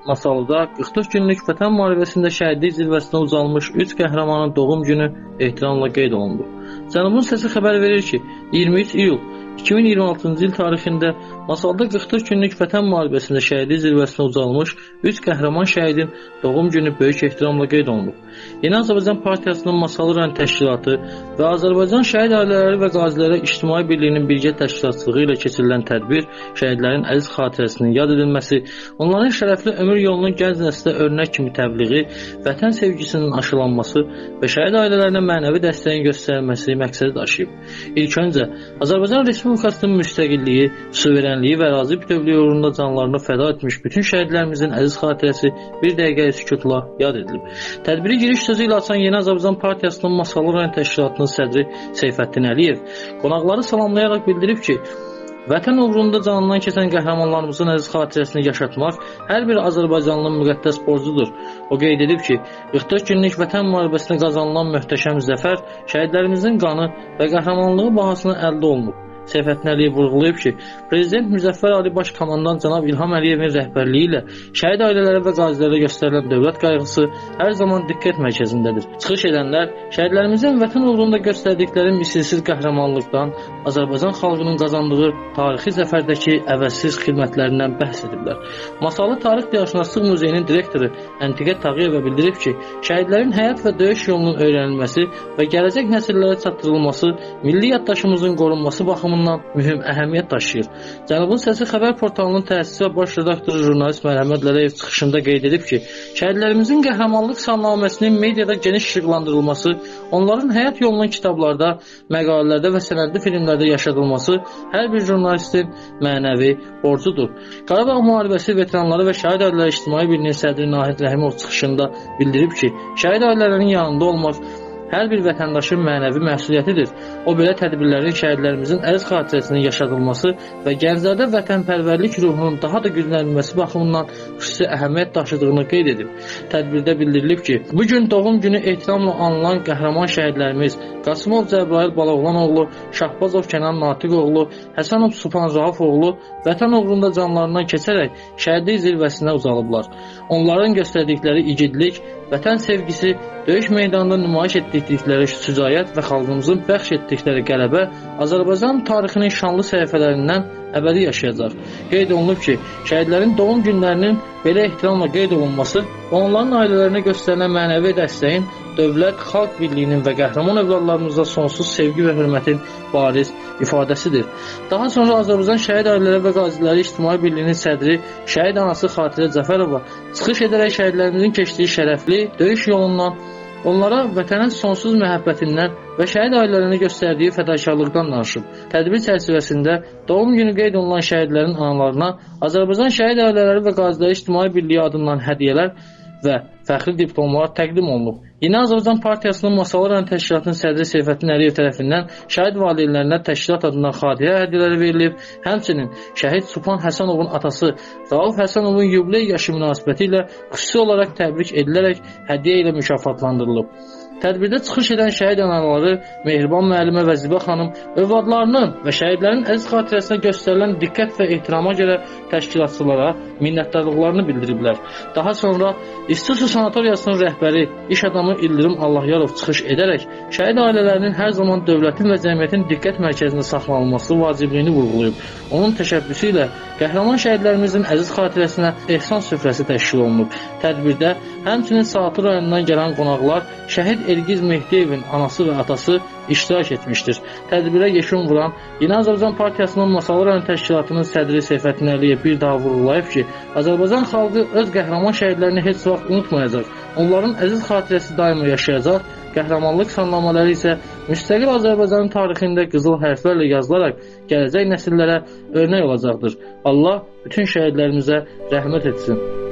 Masallıda 44 günlük Vətən müharibəsində şəhidlik zirvəsinə ucalmış 3 qəhrəmanın doğum günü ehtiramla qeyd olundu. Cənubun səsi xəbər verir ki, 23 iyul 2026-cı il tarixində Masallıda 44 günlük Vətən müharibəsində şəhidlik zirvəsinə ucalmış 3 qəhrəman şəhidin doğum günü böyük ehtiramla qeyd olunub. Yeni Azərbaycan Partiyasının Masallı rayon təşkilatı və Azərbaycan Şəhid Ailələri və Qaziləri İctimai Birliyinin birgə təşkilatçılığı ilə keçirilən tədbir şəhidlərin əziz xatirəsinin yad edilməsi, onların şərəfli ömür yolunun gənc nəslə örnək kimi təbliği, vətən sevgisinin aşılanması və şəhid ailələrinə mənəvi dəstəyin göstərilməsi məqsədi daşıyıb. İlk öncə Azərbaycan Respublikasının müstəqilliyi, suverenliyi və ərazi bütövlüyü uğrunda canlarını fəda etmiş bütün şəhidlərimizin əziz xatirəsi bir dəqiqə sükutla yad edilib. Tədbiri giriş sözü ilə açan Yeni Azərbaycan Partiyasının Masallı rayon təşkilatının sədri Seyfəddin Əliyev qonaqları salamlayaraq bildirib ki, Vətən uğrunda canından keçən qəhrəmanlarımızın əziz xatirəsini yaşatmaq hər bir azərbaycanlının müqəddəs borcudur. O qeyd edib ki, 44 günlük Vətən müharibəsində qazanılan möhtəşəm zəfər şəhidlərimizin qanı və qəhrəmanlığı bahasına əldə olunub. Seyfəddin Əliyev vurğulayıb ki, Prezident Müzəffər Ali Baş Komandan cənab İlham Əliyevin rəhbərliyi ilə şəhid ailələrə və qazilərə göstərilən dövlət qayğısı hər zaman diqqət mərkəzindədir. Çıxış edənlər şəhidlərimizin vətən uğrunda göstərdikləri misilsiz qəhrəmanlıqdan, Azərbaycan xalqının qazandığı tarixi zəfərdəki əvəzsiz xidmətlərindən bəhs ediblər. Masallı Tarix Diyarşünaslıq Muzeyinin direktoru Əntiqə Tağıyeva bildirib ki, şəhidlərin həyat və döyüş yolunun öyrənilməsi və gələcək nəsillərə çatdırılması milli yaddaşımızın qorunması baxımından mühüm əhəmiyyət daşıyır. Cənubun Səsi xəbər portalının təsisçisi və baş redaktoru jurnalist Mərhəmət Lələyev çıxışında qeyd edib ki, şəhidlərimizin qəhrəmanlıq salnaməsinin mediada geniş işıqlandırılması, onların həyat yolunun kitablarda, məqalələrdə və sənədli filmlərdə yaşadılması hər bir jurnalistin mənəvi borcudur. Qarabağ müharibəsi veteranları və Şəhid Ailələri İctimai Birliyinin sədri Nahid Rəhimov çıxışında bildirib ki, şəhid ailələrinin yanında olmaq hər bir vətəndaşın mənəvi məsuliyyətidir. O belə tədbirlərin şəhidlərimizin əziz xatirəsinin yaşadılması və gənclərdə vətənpərvərlik ruhunun daha da gücləndirilməsi baxımından xüsusi əhəmiyyət daşıdığını qeyd edib. Tədbirdə bildirilib ki, bu gün doğum günü ehtiramla anılan qəhrəman şəhidlərimiz Qasımov Cəbrayıl Balaoğlanoğlu, Şahbazov Kənan Natiqoğlu, Həsənov Supan Rauf-oğlu vətən uğrunda canlarından keçərək şəhidlik zirvəsinə ucalıblar. Onların göstərdikləri igidlik, vətən sevgisi, döyüş meydanında nümayiş etdirdikləri şücaət və xalqımızın bəxş etdikləri qələbə Azərbaycan tarixinin şanlı səhifələrindən əbədi yaşayacaq. Qeyd olunub ki, şəhidlərin doğum günlərinin belə ehtiramla qeyd olunması və onların ailələrinə göstərilən mənəvi dəstəyin dövlət, xalq birliyinin və qəhrəman övladlarımıza sonsuz sevgi və hörmətin bariz ifadəsidir. Daha sonra Azərbaycan Şəhid Ailələri və Qaziləri İctimai Birliyinin sədri şəhid anası Xatirə Cəfərova çıxış edərək şəhidlərimizin keçdiyi şərəfli döyüş yolundan, onlara vətənə sonsuz məhəbbətindən və şəhid ailələrinə göstərdiyi fədakarlıqdan danışıb. Tədbir çərçivəsində doğum günü qeyd olunan şəhidlərin analarına Azərbaycan Şəhid Ailələri və Qaziləri İctimai Birliyi adından hədiyyələr və fəxri diplomlar təqdim olunub. Yeni Azərbaycan Partiyasının Masallı rayon təşkilatının sədri Seyfəddin Əliyev tərəfindən şəhid valideynlərinə təşkilat adından xatirə hədiyyələri verilib. Həmçinin şəhid Supan Həsənovun atası Rauf Həsənovun yubiley yaşı münasibəti ilə xüsusi olaraq təbrik edilərək hədiyyə ilə mükafatlandırılıb. Tədbirdə çıxış edən şəhid anaları Mehriban müəllimə və Zibə xanım övladlarının və şəhidlərin əziz xatirəsinə göstərilən diqqət və ehtirama görə təşkilatçılara minnətdarlıqlarını bildiriblər. Daha sonra İstisu sanatoriyasının rəhbəri, iş adamı İldırım Allahyarov çıxış edərək şəhid ailələrinin hər zaman dövlətin və cəmiyyətin diqqət mərkəzində saxlanılması vacibliyini vurğulayıb. Onun təşəbbüsü ilə qəhrəman şəhidlərimizin əziz xatirəsinə ehsan süfrəsi təşkil olunub. Tədbirdə həmçinin Saatlı rayonundan gələn qonaqlar şəhid Elgiz Mehdiyevin anası və atası iştirak etmişdir. Tədbirə yekun vuran Yeni Azərbaycan Partiyasının Masallı rayon təşkilatının sədri Seyfəddin Əliyev bir daha vurğulayıb ki, Azərbaycan xalqı öz qəhrəman şəhidlərini heç vaxt unutmayacaq. Onların əziz xatirəsi daima yaşayacaq, qəhrəmanlıq salnamaları isə müstəqil Azərbaycanın tarixində qızıl hərflərlə yazılaraq gələcək nəsillərə örnək olacaqdır. Allah bütün şəhidlərimizə rəhmət etsin.